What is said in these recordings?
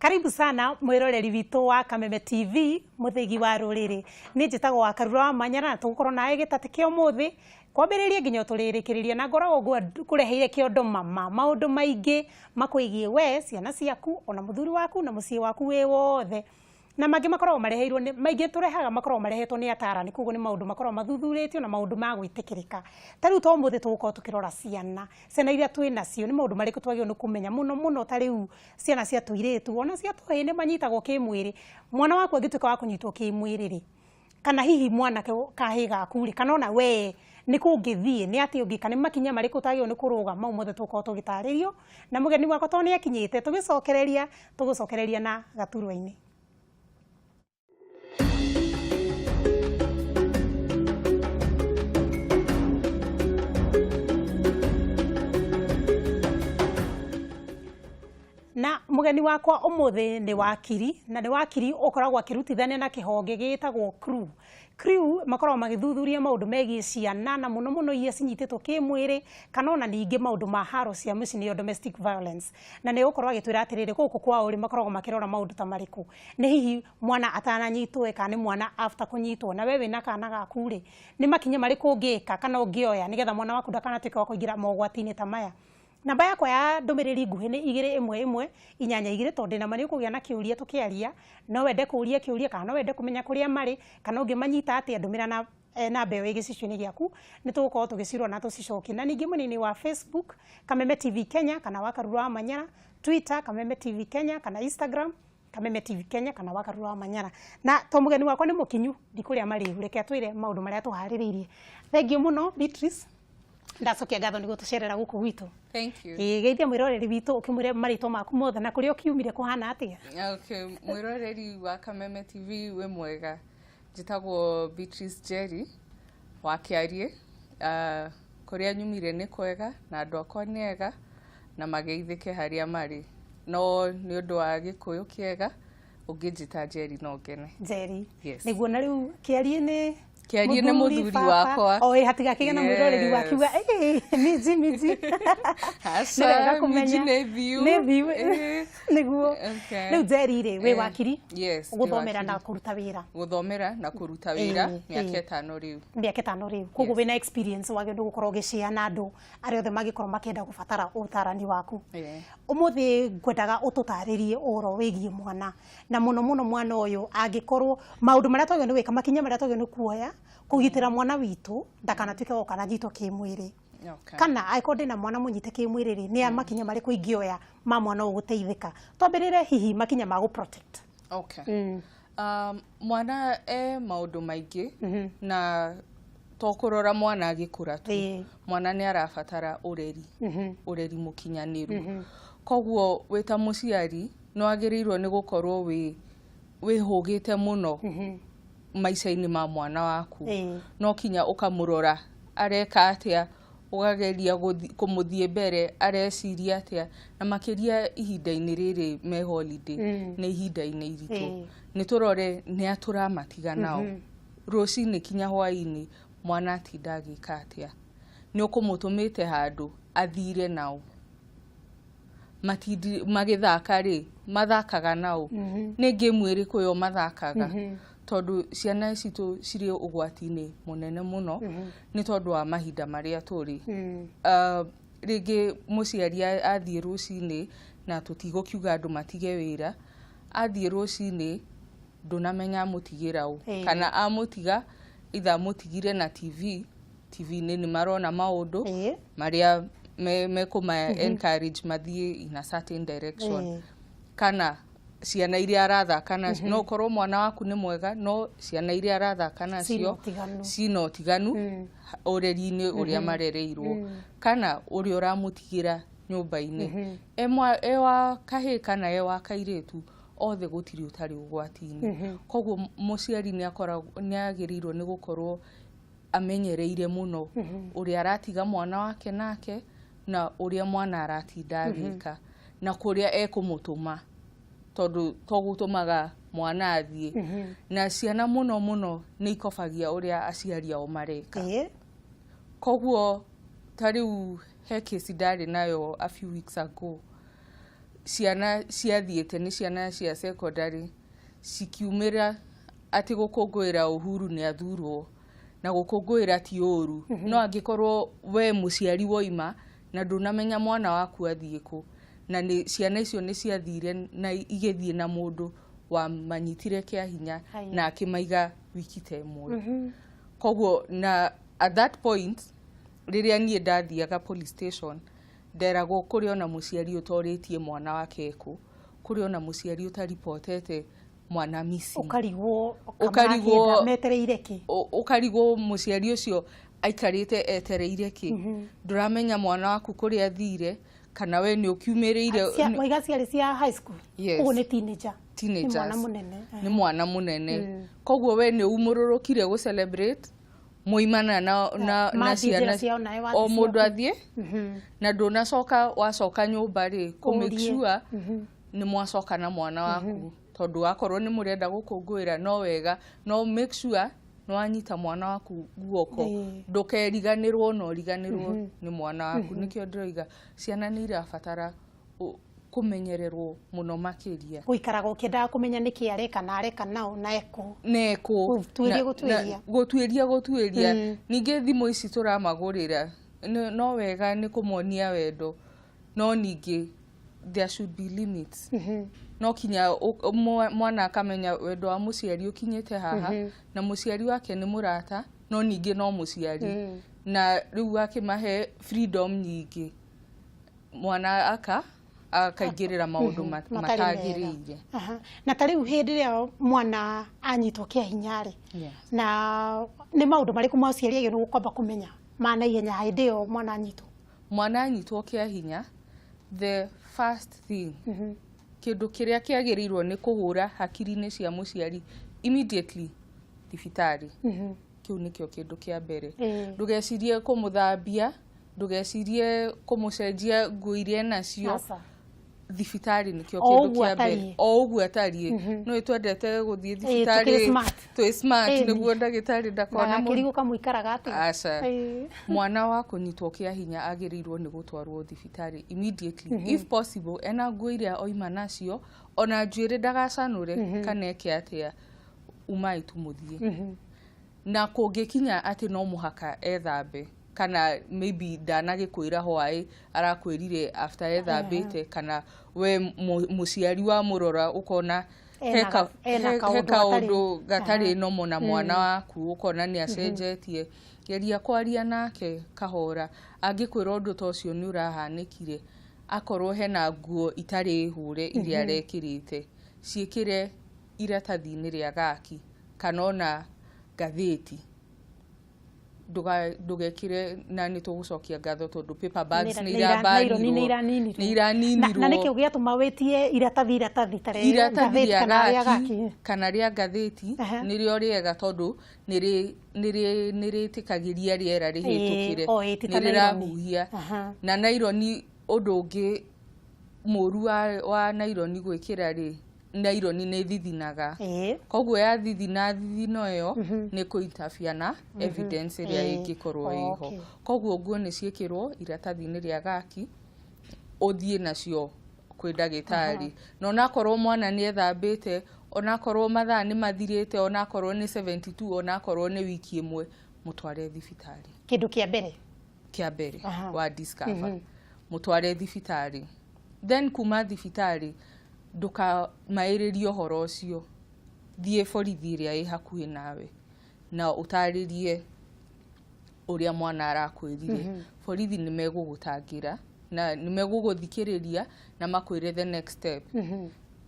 Karibu sana mwiroreri witũ wa Kameme TV muthigi wa ruriri. Ni njitagwo wa Karura wa Manyara na tugukorwo nawe gĩtatĩ kĩa ũmũthĩ kwambĩrĩria nginya tũrĩrĩkĩrĩria na ngoragwo ngũreheire kĩondo mama maũndũ maingĩ makwĩgiĩ we, ciana ciaku, ona mũthuri waku na mũciĩ waku wĩ wothe. Na mangĩ makoragwo mareheirwo nĩ maingĩ tũrehaga makoragwo marehetwo nĩ atarani, koguo nĩ maũndũ makoragwo mathuthurĩtio na maũndũ ma gwĩtĩkĩrĩka. Ta rĩu ta ũmũthĩ tũgũkorwo tũkĩrora ciana, ciana iria twĩ nacio nĩ maũndũ marĩkũ twagĩrĩirwo nĩ kũmenya mũno mũno ta rĩu ciana cia tũirĩtu ona cia tũhĩĩ nĩ manyitagwo kĩmwĩrĩ. Mwana waku angĩtuĩka wa kũnyitwo kĩmwĩrĩ rĩ, kana hihi mwanake kahĩĩ gaku rĩ, kana ona we nĩ kũ ũngĩthiĩ, nĩ atĩa ũngĩka, nĩ makinya marĩkũ ũtagĩrĩirwo nĩ kũrũga, mau mothe tũgũkorwo tũgĩtarĩrio na mũgeni wakwa tondũ nĩ akinyĩte, tũgĩcokereria tũgũcokereria na gaturwa-inĩ. Na mũgeni wakwa ũmũthĩ nĩ wakiri, na nĩ wakiri ũkoragwo akĩrutithania na kĩhonge gĩtagwo CREW. CREW makoragwo magĩthuthuria maũndũ megiĩ ciana na mũno mũno iria cinyitĩtwo kĩmwĩrĩ kana ona ningĩ maũndũ ma haro cia mũciĩ nĩyo domestic violence. Na nĩ egũkorwo agĩtwĩra atĩrĩrĩ, gũkũ kwao rĩ makoragwo makĩrora maũndũ ta marĩkũ? Nĩ hihi mwana atananyitwo ĩ kana nĩ mwana after kũnyitwo? Na we wĩna kana gaku rĩ, nĩ makinya marĩkũ ũngĩka kana ũngĩoya nĩgetha mwana waku ndakanatuĩke wa kũingĩra mogwati-inĩ ta maya? Namba yakwa ya ndũmĩrĩri nguhĩ nĩ igĩrĩ ĩmwe ĩmwe inyanya igĩrĩ tondũ ndĩna ma nĩ ũkũgĩa na kĩũria tũkĩaria, no wende kũria kĩũria kana no wende kũmenya kũrĩa marĩ kana ũngĩmanyita atĩa, ndũmĩra na namba ĩyo ĩ gĩcicio-inĩ gĩaku, nĩ tũgũkorwo tũgĩcirora na tũcicokie. Na ningĩ mwena-inĩ wa Facebook, Kameme TV Kenya kana wa Karura wa Manyara, Twitter, Kameme TV Kenya kana Instagram, Kameme TV Kenya kana wa Karura wa Manyara. Na to mũgeni wakwa nĩ mũkinyu, ndikũrĩa marĩgu, reke atwĩre maũndũ marĩa tũharĩrĩirie. Thengiũ mũno Beatrice. Ndacokia ngatho nĩ gũtũcerera gũkũ gwitũ. Thank you. Ĩĩ, geithia mwĩroreri witũ ũkĩmwĩre marĩtwa maku mothe na kũrĩa ũkiumire kũhana atĩa. Okay, mwĩroreri wa Kameme TV wĩ mwega. Njĩtagwo Beatrice Njeri wa Kĩariĩ. Kũrĩa nyumire nĩ kwega na andũ akwa nĩ ega na mageithĩke harĩa marĩ. No nĩ ũndũ wa Gĩkũyũ kĩega ũngĩnjĩta Njeri no ngene. Njeri. Yes. Nĩguo na rĩu Kĩariĩ nĩ Kĩariĩ nĩ mũthuri baba. wakwa. O ĩ hatigakĩgĩa na mwĩroreri wakiuga Yes. "Ĩ, minji minji. Aca, Nĩ wega kũmenya. minji nĩ thiu. Nĩ thiu. Ĩ. Nĩguo. Okay. Rĩu Njeri rĩ, wĩ Eh, wakiri? yes, ndĩ Gũthomera na wakiri. kũruta wĩra. Gũthomera na kũruta wĩra mĩaka ĩtano rĩu. Mĩaka ĩtano rĩu. Koguo wĩna experience wagĩrĩirwo nĩ gũkorwo ũgĩshare na andũ arĩa othe mangĩkorwo makĩenda gũbatara ũtarani waku. Ũmũthĩ ngwendaga ũtũtarĩrie ũhoro wĩgiĩ mwana na mũno mũno mwana ũyũ angĩkorwo maũndũ marĩa twagĩrĩirwo nĩ gwĩka, makinya marĩa twagĩrĩirwo nĩ kuoya kũgitĩra mwana witũ ndakanatuĩke wa gũka anyitwo kĩmwĩrĩ. Kana angĩkorwo ndĩna mwana mũnyite kĩmwĩrĩ rĩ, nĩ makinya marĩkũ ingĩoya ma mwana ũyũ gũteithĩka? Twambĩrĩre hihi makinya ma gũ protect. Okay. Mwana e maũndũ maingĩ na to kũrora mwana agĩkũra tu. Mwana nĩ arabatara ũreri, ũreri mũkinyanĩru. Koguo wĩ ta mũciari nĩ wagĩrĩirwo nĩ gũkorwo wĩ wĩhũgĩte mũno maica-inĩ ma mwana waku. No kinya ũkamũrora areka atĩa, ũkageria kũmũthiĩ mbere areciria atĩa, na makĩria ihinda-inĩ rĩrĩ me holiday, nĩ ihinda-inĩ iritũ. Nĩ tũrore nĩ a tũramatiga nao. Rũcinĩ kinya hwainĩ mwana atinda agĩka atĩa. Nĩ ũkũmũtũmĩte handũ athire nao. Matindi magĩthaka rĩ, mathakaga nao. Nĩ game ĩrĩkũ ĩyo mathakaga? Tondũ ciana citũ cirĩ ũgwati-inĩ mũnene mũno nĩ tondũ wa mahinda marĩa tũrĩ. Rĩngĩ mũciari athiĩ rũcinĩ, na tũtigũkiuga andũ matige wĩra, athiĩ rũcinĩ ndũnamenya amũtigĩra ũ. Kana amũtiga, either amũtigire na TV, TV-inĩ nĩ marona maũndũ marĩa mekũma encourage mathiĩ in a certain direction. Kana ciana iria arathaka nacio, no ũkorwo mwana waku nĩ mwega, no ciana iria arathaka nacio cina ũtiganu ũreri-inĩ ũrĩa marereirwo. Kana ũrĩa ũramũtigĩra nyũmba-inĩ. E wa kahĩĩ kana e wa kairĩtu, othe gũtirĩ ũtarĩ ũgwati-inĩ. Koguo mũciari nĩ akoragwo, nĩ agĩrĩirwo nĩ gũkorwo amenyereire mũno ũrĩa aratiga mwana wake nake na ũrĩa mwana aratinda agĩka na kũrĩa ekũmũtũma, tondũ to gũtũmaga mwana athiĩ. Na ciana mũno mũno nĩ ikobagia ũrĩa aciari ao mareka. Koguo ta rĩu he kesi ndarĩ nayo a few weeks ago. Ciana ciathiĩte nĩ ciana cia secondary, cikiumĩra atĩ gũkũngũĩra Uhuru nĩ athurwo, na gũkũngũĩra ti ũru, no angĩkorwo we mũciari woima na ndũnamenya mwana waku athiĩ kũ, na nĩ ciana icio nĩ ciathire na igĩthiĩ na mũndũ wamanyitire kĩa hinya Haya. na akĩmaiga wiki ta ĩmwe. Koguo na at that point rĩrĩa niĩ ndathiaga police station, nderagwo kũrĩ ona mũciari ũtorĩtie mwana wake ekũ, kũrĩ ona mũciari ũtaribotete mwana missing. Ũkarigwo. Ũkarigwo. Metereire kĩ? Ũkarigwo mũciari ũcio aikarĩte etereire kĩ. Ndũramenya mwana waku kũrĩa athire, kana we nĩ ũkiumĩrĩire. Waiga ciarĩ cia high school? Yes. Ũguo nĩ teenager. Teenagers. Nĩ mwana mũnene. Nĩ mwana mũnene. Koguo we nĩ umũrũrũkire gũ celebrate mũimana na Mathiĩ njĩra ciana ciao, nawe wathiĩ o mũndũ ciaku. athiĩ na ndũnacoka. Wacoka nyũmba rĩ, kũ make Ũrie. sure nĩ mwacoka na mwana waku, tondũ akorwo nĩ mũrenda gũkũngũĩra no wega, no make sure nĩ wanyita mwana waku guoko, ndũkeriganĩrwo na ũriganĩrwo nĩ mwana waku. Nĩkĩo ndĩroiga ciana nĩ irabatara kũmenyererwo mũno makĩria. Gũikaraga ũkĩendaga kũmenya nĩkĩ areka na areka nao na eko. Neko. Gũtuĩria, gũtuĩria. Gũtuĩria, gũtuĩria. Ningĩ thimũ ici tũramagũrĩra, no wega nĩ kũmonia wendo, no ningĩ there should be limits. No kinya mwana akamenya wendo wa mũciari ũkinyĩte haha, na mũciari wake nĩ mũrata, no ningĩ no mũciari. Na rĩu akĩmahe freedom nyingĩ, mwana akaingĩrĩra maũndũ matarĩ mega. Matagĩrĩire. Aha. Na ta rĩu hĩndĩ ĩrĩa mwana anyitwo kĩa hinya rĩ, na nĩ maũndũ marĩkũ mũciari agĩrĩirwo kwamba kũmenya ma naihenya hĩndĩ ĩyo mwana anyitwo? Mwana anyitwo kĩa hinya, the first thing, kĩndũ kĩrĩa kĩagĩrĩirwo nĩ kũhũra hakiri-inĩ cia mũciari immediately, thibitarĩ. Kĩu nĩkĩo kĩndũ kĩa mbere. Ndũgecirie kũmũthambia, ndũgecirie kũmũcenjia nguo iria enacio. Aca. Thibitarĩ nĩkĩo O kĩndũ ũguo kĩa mbere. atariĩ. O ũguo atariĩ. No twendete gũthiĩ tũkĩrĩ thibitarĩ smart. Twĩ smart. Nĩguo ndagĩtarĩ ndakona. Ndagakĩrigwo kamũikaraga atĩa. Aca. Mwana wa kũnyitwo kĩa hinya agĩrĩirwo nĩ gũtwarwo thibitarĩ immediately, if possible ena nguo iria oima nacio, ona njuĩrĩ ndagacanũre kana eke atĩa, umai tu mũthiĩ. Na kũngĩkinya atĩ no mũhaka ethambe, kana maybe ndanagĩkwĩra hwaĩ, arakwĩrire after ethambĩte, kana we mũciari wa mũrora ũkona Ena he kaũndũ kaũndũ gatarĩ nomo na mwana waku, ũkona nĩ acenjetie, geria kwaria nake kahora. Angĩkwĩra ũndũ ta ũcio nĩ ũrahanĩkire, akorwo hena nguo itarĩ hũre iria arekĩrĩte, ciĩkĩre iratathi-inĩ rĩa gaki kana ona ngathĩti. Ndũgekĩre, na nĩ tũgũcokia ngatho tondũ paper bags nĩ Naironi nĩ irabanirwo. iraninirwo. Nĩ iraninirwo. Na nĩkĩo gĩatũma wĩtie iratathi ta rĩa Iratathi ngathĩti rĩa kana rĩa gaki gaki. Kana rĩa ngathĩti nĩrĩo rĩega, tondũ nĩ rĩtĩkagĩria rĩera rĩhĩtũkĩre. O, ĩ, ti ta Nĩ naironi. rĩrahuhia. Na naironi, ũndũ ũngĩ mũru wa naironi gwĩkĩra rĩ, naironi nĩ thithinaga. Koguo yathithina, thithino ĩyo nĩ kũ na evidence ĩrĩa ĩngĩkorwo ĩho. Koguo nguo nĩ ciĩkĩrwo iratathi-inĩ rĩa gaki, ũthiĩ nacio kwĩ ndagĩtarĩ. Na onakorwo mwana nĩ ethambĩte, onakorwo mathaa nĩ mathirĩte, onakorwo nĩ 72, onakorwo nĩ wiki ĩmwe, mũtware thibitarĩ. Kĩndũ kĩa mbere. Kĩa mbere wa discover, mũtware thibitarĩ. Then kuma thibitarĩ, ndũkamaĩrĩrie ũhoro ũcio. Thiĩ borithi ĩrĩa ĩ hakuhĩ nawe na ũtarĩrie ũrĩa mwana arakwĩrire. Borithi nĩ megũgũtangĩra na nĩ megũgũthikĩrĩria na makwĩre the next step,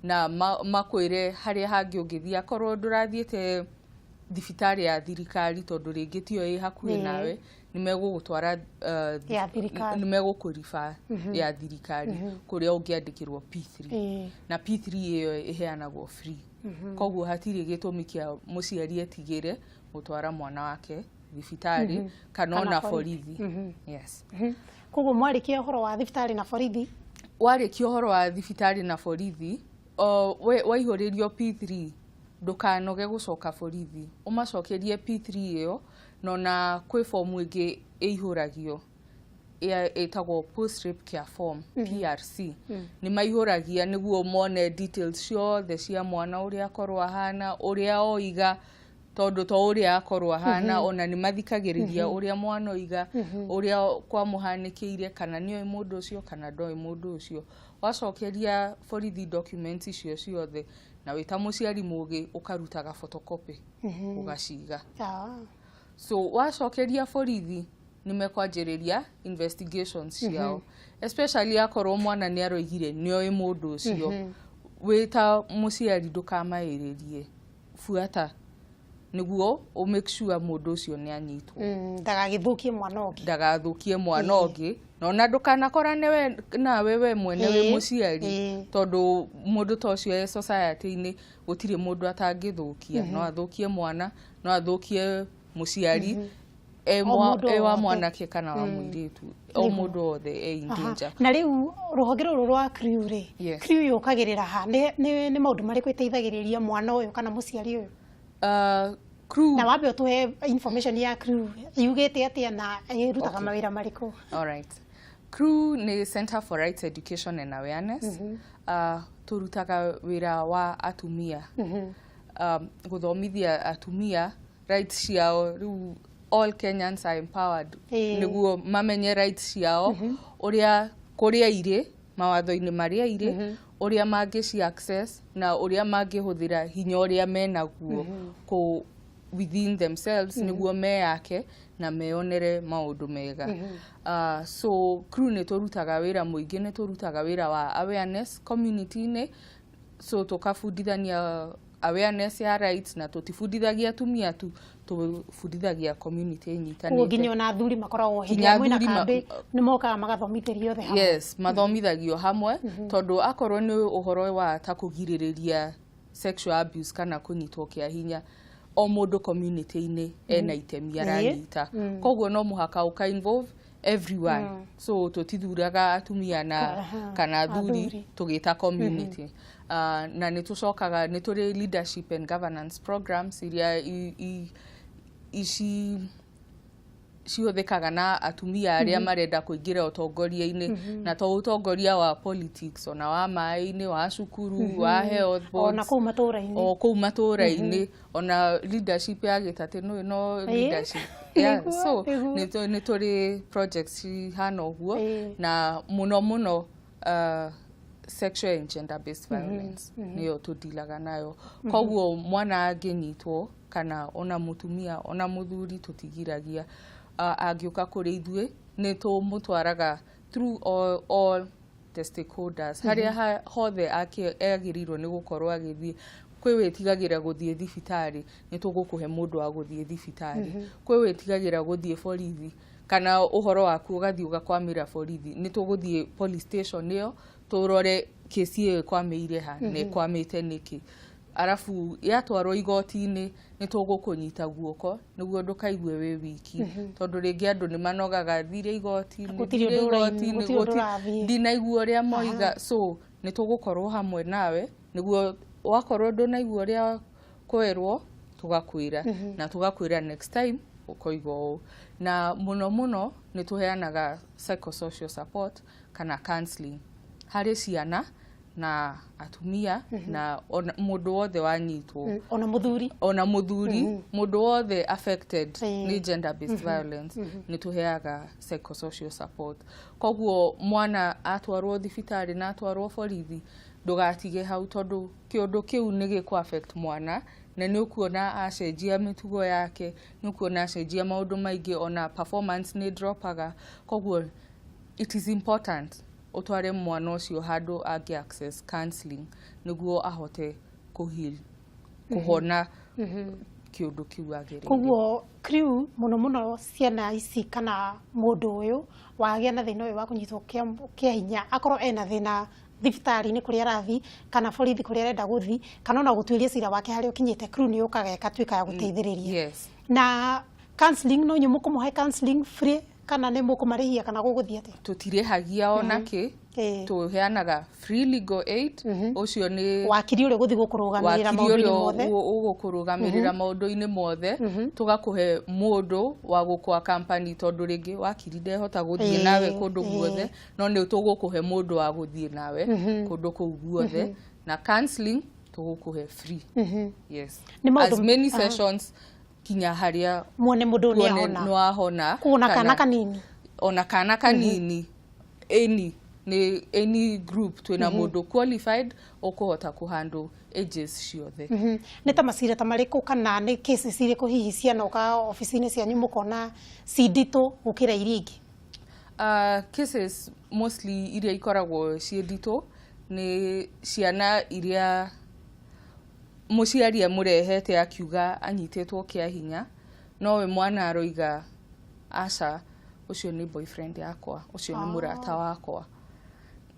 na makwĩre harĩa hangĩ ũngĩthiĩ akorwo ndũrathiĩte thibitarĩ ya thirikari, tondũ rĩngĩ tiyo ĩ hakuhĩ nawe. Nĩ megũgũtwara Ya thirikari. Nĩ megũkũriba ya thirikari kũrĩa ũngĩandĩkĩrwo P3. Na P3 ĩyo ĩheanagwo free, koguo hatirĩ gĩtũmi kĩa mũciari etigĩre gũtwara mwana wake thibitarĩ kana Kana ona borithi. borithi, yes. Koguo mwarĩkia ũhoro wa thibitarĩ na borithi, Warĩkia ũhoro wa thibitarĩ na borithi, o, waihũrĩrio P3, ndũkanoge gũcoka borithi ũmacokerie P3 ĩyo. Na ona kwĩ fomu ĩngĩ ĩihũragio. Ĩtagwo post rape care form, PRC. Nĩ maihũragia nĩguo mone details ciothe cia mwana, ũrĩa akorwo ahana, ũrĩa oiga, tondũ to ũrĩa akorwo ahana, ona nĩ mathikagĩrĩria ũrĩa mwana oiga, ũrĩa kwamũhanĩkĩire, kana nĩoĩ mũndũ ũcio kana ndoĩ mũndũ ũcio. Wacokeria borithi documents icio ciothe, na wĩ ta mũciari mũgĩ ũkarutaga photocopy ũgaciga. So wacokeria borithi, nĩ mekwanjĩrĩria investigations ciao, especially akorwo mwana nĩ aroigire nĩoĩ mũndũ ũcio. Wĩ ta mũciari ndũkamaĩrĩrie, buata nĩguo ũ make sure mũndũ ũcio nĩ anyitwo. Ndagagĩthũkie mwana ũngĩ. Ndagathũkie mwana ũngĩ, na ona ndũkanakorane we nawe we mwene wĩ mũciari, tondũ mũndũ ta ũcio e society-inĩ gũtirĩ mũndũ atangĩthũkia. No athũkie mwana, no athũkie mũciari, e O mũndũ e wa wothe. Mwanake kana wa mũirĩtu, o mũndũ wothe e in danger. Na rĩu rũhonge rũrũ rwa CREW rĩ, Yes. CREW yũkagĩrĩra ha? Nĩ maũndũ marĩkũ ĩteithagĩrĩria mwana ũyũ kana mũciari ũyũ? CREW Na wambe ũtũhe information ya CREW, yugĩte atĩa na ĩrutaga mawĩra marĩkũ? All right. CREW nĩ Center for Rights Education and Awareness. Tũrutaga wĩra wa atumia, gũthomithia atumia rights ciao. Rĩu all Kenyans are empowered nĩguo mamenye rights ciao, ũrĩa kũrĩa irĩ mawatho-inĩ marĩa irĩ, ũrĩa mangĩci access na ũrĩa mangĩhũthĩra hinya ũrĩa menaguo kũ within themselves nĩguo meyake na meyonere maũndũ mega. So CREW nĩ tũrutaga wĩra mũingĩ, nĩ tũrutaga wĩra wa awareness community-inĩ, so tũkabundithania awareness ya rights, na tũtibundithagia atumia tu, tũbundithagia community Koguo nginya ĩnyitanĩte. Ona athuri makoragwo hĩndĩ Nginya ĩrĩa mwĩna athuri kambĩ nĩ mokaga magathomithĩrio othe hamwe? Yes, mathomithagio hamwe, tondũ akorwo nĩ ũhoro wa ta kũgirĩrĩria sexual abuse kana kũnyitwo kĩa hinya, o mũndũ community-inĩ ena itemi aranyita, koguo no mũhaka ũka involve everyone. So tũtithuraga atumia na kana athuri, athuri. Tũgĩta community. Na nĩ tũcokaga nĩ tũrĩ leadership and governance programs iria ici cihũthĩkaga na atumia arĩa marenda kũingĩra ũtongoria-inĩ, na to ũtongoria wa politics, ona wa maĩ-inĩ, wa cukuru, wa health ona boards, kũu matũũra-inĩ. O kũu matũũra-inĩ, ona leadership ya gĩtatĩ no leadership, yeah. So nĩ tũrĩ projects cihana ũguo, na mũno mũno sexual and gender based violence nĩyo tũdilaga nayo. Koguo mwana angĩnyitwo kana ona mũtumia ona mũthuri, tũtigiragia, angĩũka kũrĩ ithuĩ nĩ tũmũtwaraga through all the stakeholders harĩa hothe agĩrĩirwo nĩ gũkorwo agĩthiĩ. Kwĩ wĩtigagĩra gũthiĩ thibitarĩ, nĩ tũgũkũhe mũndũ wa gũthiĩ thibitarĩ. Kwĩ wĩtigagĩra gũthiĩ borithi kana ũhoro waku ũgathiĩ ũgakwamĩra borithi, nĩ tũgũthiĩ police station ĩyo tũrore kĩci ĩyo ĩkwamĩire ha na ĩkwamĩte nĩkĩ. Arabu yatwarwo igoti-inĩ, nĩ tũgũkũnyita guoko nĩguo ndũkaigue wĩ wiki, tondũ rĩngĩ andũ nĩ manogaga, thire igoti-inĩ, Gũtirĩ thire ũndũ igoti-inĩ, gũtirĩ ũndũ ũrathiĩ. Ndinaigua ũrĩa moiga. So nĩ tũgũkorwo hamwe nawe nĩguo wakorwo ndũnaigua ũrĩa kwerwo, tũgakwĩra na tũgakwĩra next time ũkoiga ũũ. Na mũno mũno nĩ tũheanaga psychosocial support kana counseling harĩ ciana na atumia na ona mũndũ wothe wanyitwo. Ona mũthuri. Ona mũthuri, mũndũ wothe affected nĩ gender based violence, nĩ tũheaga psychosocial support. Koguo mwana atwarwo thibitarĩ na atwarwo borithi, ndũgatige hau, tondũ kĩũndũ kĩu nĩ gĩkũ affect mwana, na nĩ ũkuona acenjia mĩtugo yake, nĩ ũkuona acenjia maũndũ maingĩ, ona performance nĩ dropaga. Koguo it is important ũtware mwana ũcio handũ angĩ access counseling nĩguo ahote kũheal, kũhona kĩũndũ kĩu agereire. Koguo CREW mũno mũno ciana ici kana mũndũ ũyũ wagĩa na thĩna ũyũ wa kũnyitwo kĩa hinya, akorwo ena thĩna thibitarĩ-inĩ kũrĩa arathiĩ kana borithi kũrĩa arenda gũthiĩ, kana ona gũtuĩria cira wake harĩa ũkinyĩte, CREW nĩ yũkaga ĩgatuĩka ya gũteithĩrĩria. Yes. Na counseling, no inyuĩ mũkũmũhe counseling free Kana nĩ mũkũmarĩhia kana gũgũthiĩ atĩa? Tũtirĩhagia ona kĩ. Tũheanaga free legal aid. Ũcio nĩ wakiri ũrĩa ũgũthiĩ gũkũrũgamĩrĩra wakiri maũndũ-inĩ ũrĩa mothe. Ũgũkũrũgamĩrĩra maũndũ-inĩ mothe, tũgakũhe mũndũ wa gũkũ company, tondũ rĩngĩ wakiri ndehota gũthiĩ nawe kũndũ guothe, no nĩ tũgũkũhe mũndũ wa gũthiĩ nawe kũndũ kũu guothe. Na counseling tũgũkũhe free, yes. Nĩ maũndũ- As many sessions kinya harĩa muone mũndũ ũyũ nĩ tuone ahona. nĩ wahona. Kuona kana kanini. Ona kana kanini, any nĩ any group, twĩna mũndũ qualified ũkũhota kũhandle ages ciothe. Nĩ ta macira ta marĩkũ kana nĩ cases irĩkũ hihi cianoka obici-inĩ cianyu mũkona ci nditũ gũkĩra iria ingĩ? Cases mostly iria ikoragwo ciĩ nditũ nĩ ciana iria mũciari amũrehete akiuga anyitĩtwo kĩa hinya, nowe mwana aroiga, "Aca, ũcio nĩ boyfriend yakwa, ũcio nĩ mũrata wakwa."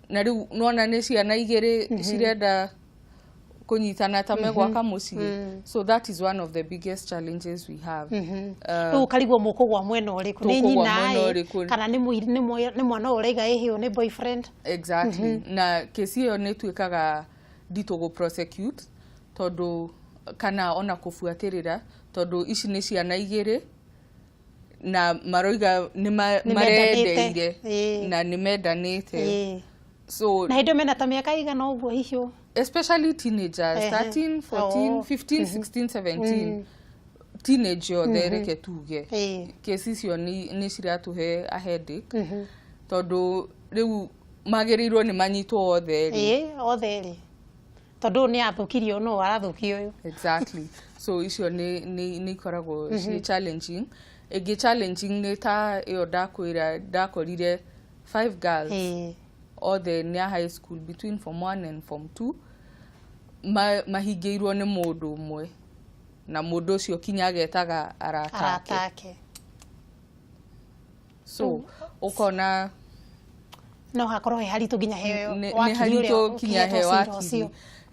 Na rĩu nona nĩ ciana igĩrĩ cirenda kũnyitana ta megwaka mũciĩ. So that is one of the biggest challenges we have. Rĩu ũkarigwo mũkũgwa mwena ũrĩkũ, nĩ Tũkũgwa nyina mwena ĩ ũrĩkũ? Kana nĩ mwana ũyũ ũraiga ĩhĩ ũyũ nĩ boyfriend? Exactly. Na kesi ĩyo nĩ ĩtuĩkaga nditũ gũ prosecute, tondũ kana ona kũbuatĩrĩra, tondũ ici nĩ ciana igĩrĩ na maroiga nĩ Nĩ marendeire mendanĩte. Na nĩ mendanĩte. So Na hĩndĩ ĩyo mena ta mĩaka igana ũguo hihi ũ? Especially teenagers, 13, 14, 15, 16, 17, teenage yothe reke tuge. Kesi icio nĩ ciratũhe a headache, tondũ rĩu magĩrĩirwo nĩ manyitwo othe erĩ. Ĩĩ, othe erĩ, tondũ ũyũ nĩ athũkirio, no arathũkia ũyũ. Exactly. So icio nĩ ikoragwo ciĩ challenging. Ĩngĩ challenging nĩ ta ĩyo ndakwĩra ndakorire five girls, othe nĩ a high school, between form 1 and form 2, mahingĩirwo nĩ mũndũ ũmwe, na mũndũ ũcio kinya agetaga arata ake. Arata ake. So ũkona no hakorwo he haritũ nginya he nĩ wakiri ũrĩa haritũ kinya he ũkĩhetwo cira wakiri. ũcio.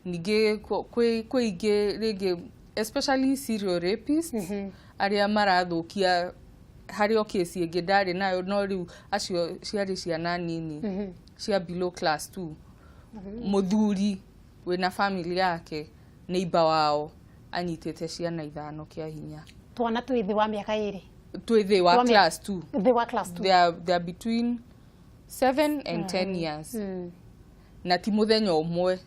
Ningĩ kwĩ ingĩ rĩngĩ, especially serial rapists arĩa marathũkia. Harĩ o kesi ĩngĩ ndarĩ nayo, no rĩu acio ciarĩ ciana nini cia below class 2. Mũthuri wĩna family yake, neighbor wao, anyitĩte ciana ithano kĩa hinya. Twana twĩ thĩ wa mĩaka 2? Twĩ thĩ wa class 2. Thĩ wa class 2. They are between 7 and 10 years. Na ti mũthenya ũmwe.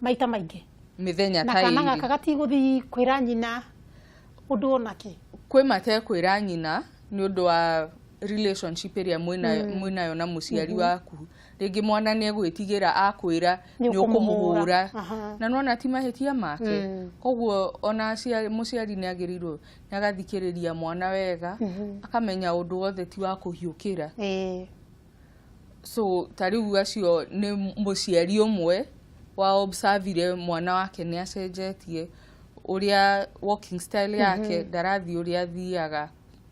Maita maingĩ. Mĩthenya Na ta kana ĩrĩ. Gaka gatigũthiĩ kwĩra nyina ũndũ onake? Kwĩ matekwĩra nyina nĩ ũndũ wa relationship ĩrĩa mwĩnayo na mũciari waku. Rĩngĩ mwana nĩ egwĩtigĩra akwĩra nĩ nĩ ũkũmũhũra. ũkũmũhũra. Na nona ti mahĩtia make. Koguo ona mũciari nĩ agĩrĩirwo nĩ agathikĩrĩria mwana wega, akamenya ũndũ wothe ti wa kũhiũkĩra. So ta rĩu acio nĩ mũciari ũmwe wa observire mwana wake nĩ acenjetie ũrĩa walking style yake, ndarathiĩ ũrĩa athiaga.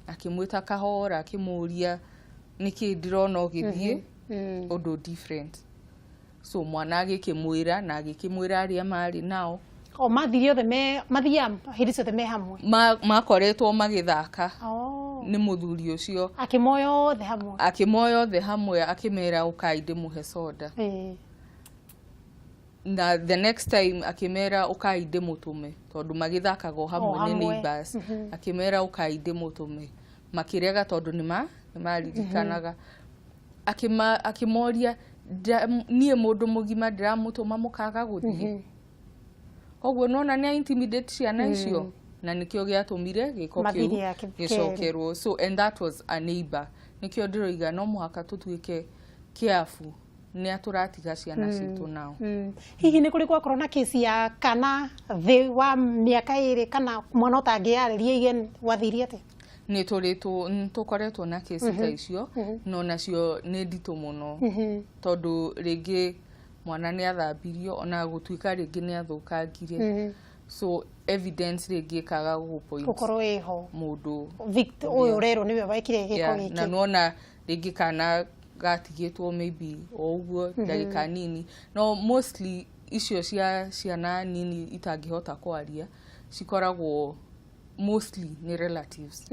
Akĩmwĩta kahora, akĩmũria, "Nĩkĩ ndĩrona ũgĩthiĩ ũndũ different?" So mwana agĩkĩmwĩra, na agĩkĩmwĩra arĩa marĩ nao. O mathire othe, me mathiaga hĩndĩ ciothe me hamwe? Makoretwo magĩthaka nĩ mũthuri ũcio. Akĩmoya othe hamwe. Akĩmoya othe hamwe, akĩmera, "Ũkai ndĩmũhe soda." Na the next time akĩmera, "Ũkai ndĩmũtũme," tondũ magĩthakaga o hamwe O nĩ hamwe. neighbors. Akĩmera, "Ũkai ndĩmũtũme." Makĩrega tondũ nĩma nĩmaririkanaga. Akĩmoria, "Niĩ mũndũ mũgima ndĩramũtũma mũkaga gũthiĩ?" Koguo nona nĩ intimidate ciana icio, na nĩkĩo gĩatũmire gĩko kĩu Mathire gĩcokerwo. So and that was a neighbor. Nĩkĩo ndĩroiga no mũhaka tũtuĩke careful nĩ atũratiga ciana citũ nao. Hihi nĩ kũrĩ gwakorwo na kesi ya kana thĩ wa mĩaka 2 kana mwana ũtangĩyarĩria ige gwathirie atĩa? Nĩ tũrĩ tũkoretwo na kesi ta icio, no nacio nĩ nditũ mũno, tondũ rĩngĩ mwana nĩ athambirio, ona gũtuĩka rĩngĩ nĩ athũkangire, so evidence rĩngĩ ĩkaga gũpoint gũkorwo ĩho mũndũ ũyũ ũrerwo nĩwe wekire gĩko na gĩkĩ. Nona rĩngĩ kana gatigĩtwo maybe o ũguo ndagĩka nini. No mostly icio cia ciana nini itangĩhota kwaria cikoragwo mostly nĩ relatives.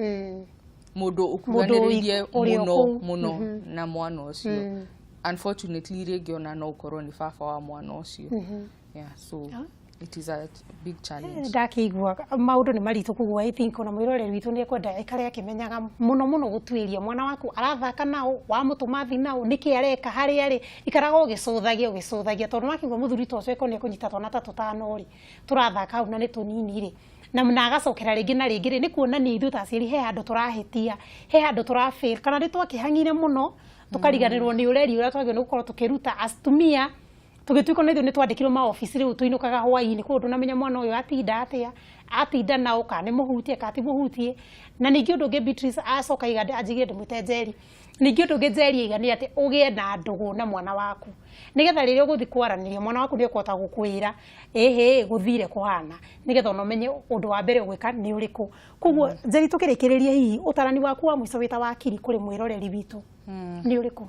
Mũndũ ũkuhanĩrĩirie ũrĩ o mũno kũu. Mũno na mwana ũcio, unfortunately rĩngĩ ona no ũkorwo nĩ baba wa mwana ũcio. Yeah, so it is a big challenge. Ndakĩigua maũndũ nĩ maritũ, koguo I think ona mwĩroreri witũ nĩ ekwenda aikare akĩmenyaga mũno mũno gũtuĩria mwana waku arathaka nao, wamũtũma athi nao, nĩkĩ areka, harĩa arĩ. Ikaraga ũgĩcũthagia ũgĩcũthagia, tondũ wakĩigua mũthuri ta ũcio eko nĩ ekũnyita twana ta tũtano rĩ, tũrathaka hau na nĩ tũnini rĩ, na agacokera rĩngĩ na rĩngĩ rĩ, nĩ kuonania ithuĩ ta aciari he handũ tũrahĩtia, he handũ tũrafail, kana nĩ twakĩhang'ire mũno tũkariganĩrwo nĩ ũreri ũrĩa twagĩrĩirwo nĩ gũkorwo tũkĩruta atumia. Tũgĩtuĩka ona ithuĩ nĩ twandĩkirwo maobici, rĩu tũinũkaga hwaĩ-inĩ, koguo ndũnamenya mwana ũyũ atinda atĩa, atinda nao, kana nĩ mũhutie kana ti mũhutie. Na ningĩ ũndũ ũngĩ Beatrice acoka aiga, anjigire ndĩmwĩte Njeri, ningĩ ũndũ ũngĩ Njeri aiga nĩ atĩ ũgĩe na ndũgũ na mwana waku, nĩgetha rĩrĩa ũgũthiĩ kwaranĩria, mwana waku nĩ ekũhota gũkwĩra ĩhĩ gũthire kũhana, nĩgetha ona ũmenye ũndũ wa mbere ũgwĩka nĩ ũrĩkũ. Koguo Njeri, tũkĩrĩkĩrĩria, hihi ũtarani waku wa mũico wĩta wakiri kũrĩ mwĩroreri witũ nĩ ũrĩkũ?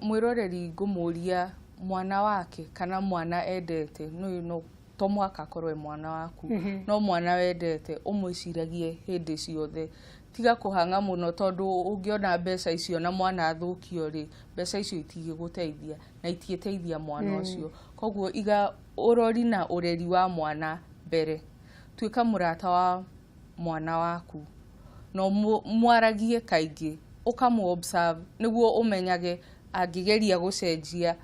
Mwĩroreri ngũmũria, mwana wake kana mwana endete, no to mũhaka akorwo e mwana waku, no mwana wendete, ũmwĩciragie hĩndĩ ciothe. Tiga kũhang'a mũno, tondũ ũngĩona mbeca icio na mwana athũkio rĩ, mbeca icio itigĩgũteithia na itigĩteithia mwana ũcio. Koguo iga ũrori na ũreri wa mwana mbere. Tuĩka mũrata wa mwana waku na mwaragie kaingĩ, ũkamũ observe nĩguo ũmenyage angĩgeria gũcenjia,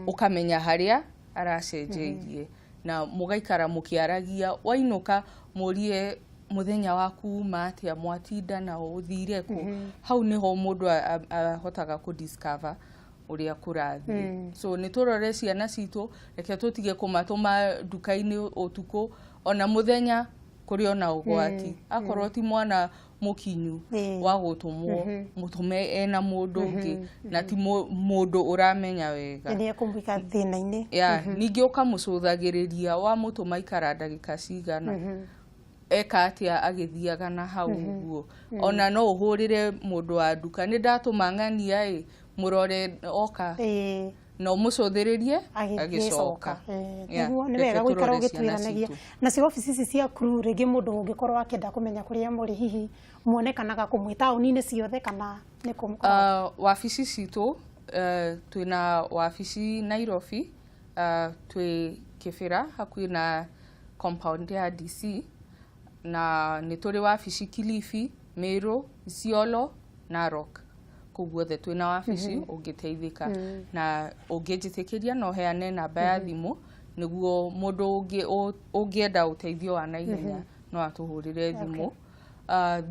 ũkamenya harĩa aracenjeirie, na mũgaikara mũkĩaragia. Wainũka mũrie, "Mũthenya waku uma atĩa? Mwatinda nao? Ũthire kũ?" Hau nĩho mũndũ ahotaga kũ discover ũrĩa kũrathiĩ. So nĩ tũrore ciana citũ, reke tũtige kũmatũma nduka-inĩ ũtukũ, ona mũthenya kũrĩ ona ũgwati. Akorwo ti mwana mũkinyu wa gũtũmwo, mũtũme ena mũndũ ũngĩ na ti mũndũ ũramenya wega. Nĩ ekũmwĩka thĩna-inĩ. Ya, ningĩ ũkamũcũthagĩrĩria, wamũtũma ikara ndagĩka cigana, eka atĩa agĩthiaga na hau ũguo. Ona no ũhũrĩre mũndũ wa nduka, "Nĩ ndatũma ng'ania ĩ, mũrore oka," na ũmũcũthĩrĩrie agĩcoka. Yeah, nĩguo nĩ reke wega gũikara tũrore ciana ũgĩtuĩranagia. citũ. Nacio obici ici cia CREW rĩngĩ, mũndũ ũngĩkorwo akĩenda kũmenya kũrĩa mũrĩ, hihi muonekanaga kũ mwĩ taũni-inĩ ciothe kana nĩ kũ mũkoragwo? Wabici citũ, twĩna wabici Nairobi, twĩ Kĩbĩra hakuhĩ na compound ya DC, na nĩ tũrĩ wabici Kilifi, Meru, Isiolo, Narok. Kũu guothe twĩna wabici ũngĩteithĩka. Na ũngĩnjĩtĩkĩria, no heane namba ya thimũ nĩguo mũndũ ũngĩenda ũteithio wa naihenya no atũhũrĩre thimũ.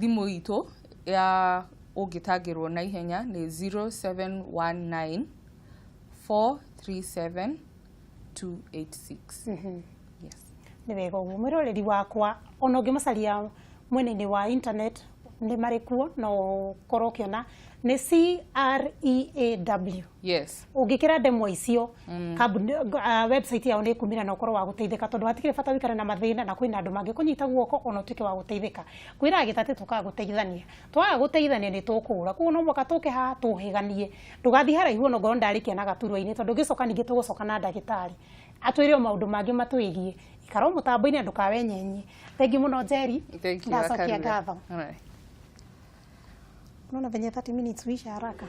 Thimũ itũ ya ũngĩtangĩrwo naihenya nĩ 0719 437 286. Yes. Nĩ wega ũguo, mwĩroreri wakwa. Ona ũngĩmacaria mwena-inĩ wa internet nĩ marĩ kuo, no ũkorwo ũkĩona nĩ CREAW. Yes. Ũngĩkĩra ndemwa icio kambuni, website yao nĩ ĩkumĩra na ũkorwo wa gũteithĩka, tondũ hatikĩrĩ bata wĩikare na mathĩna, na kwĩna andũ mangĩkũnyita guoko ona ũtuĩke wa gũteithĩka. Kwĩraga gĩtatĩ tũkaga gũteithania, twaga gũteithania nĩ tũkũra. Koguo no mũhaka tũke haha tũhĩganie. Ndũgathiĩ haraihu ona ngorwo ndarĩkia na gaturwa-inĩ, tondũ ngĩcoka ningĩ tũgũcoka na ndagĩtarĩ atwĩre o maũndũ mangĩ matwĩgiĩ. Ikara o mũtambo-inĩ na ndũkawenyenye. Thengiũ mũno, Njeri. Thank you. Ndacokia Wakarura. ngatho. All right. Unaona venye 30 minutes huisha haraka.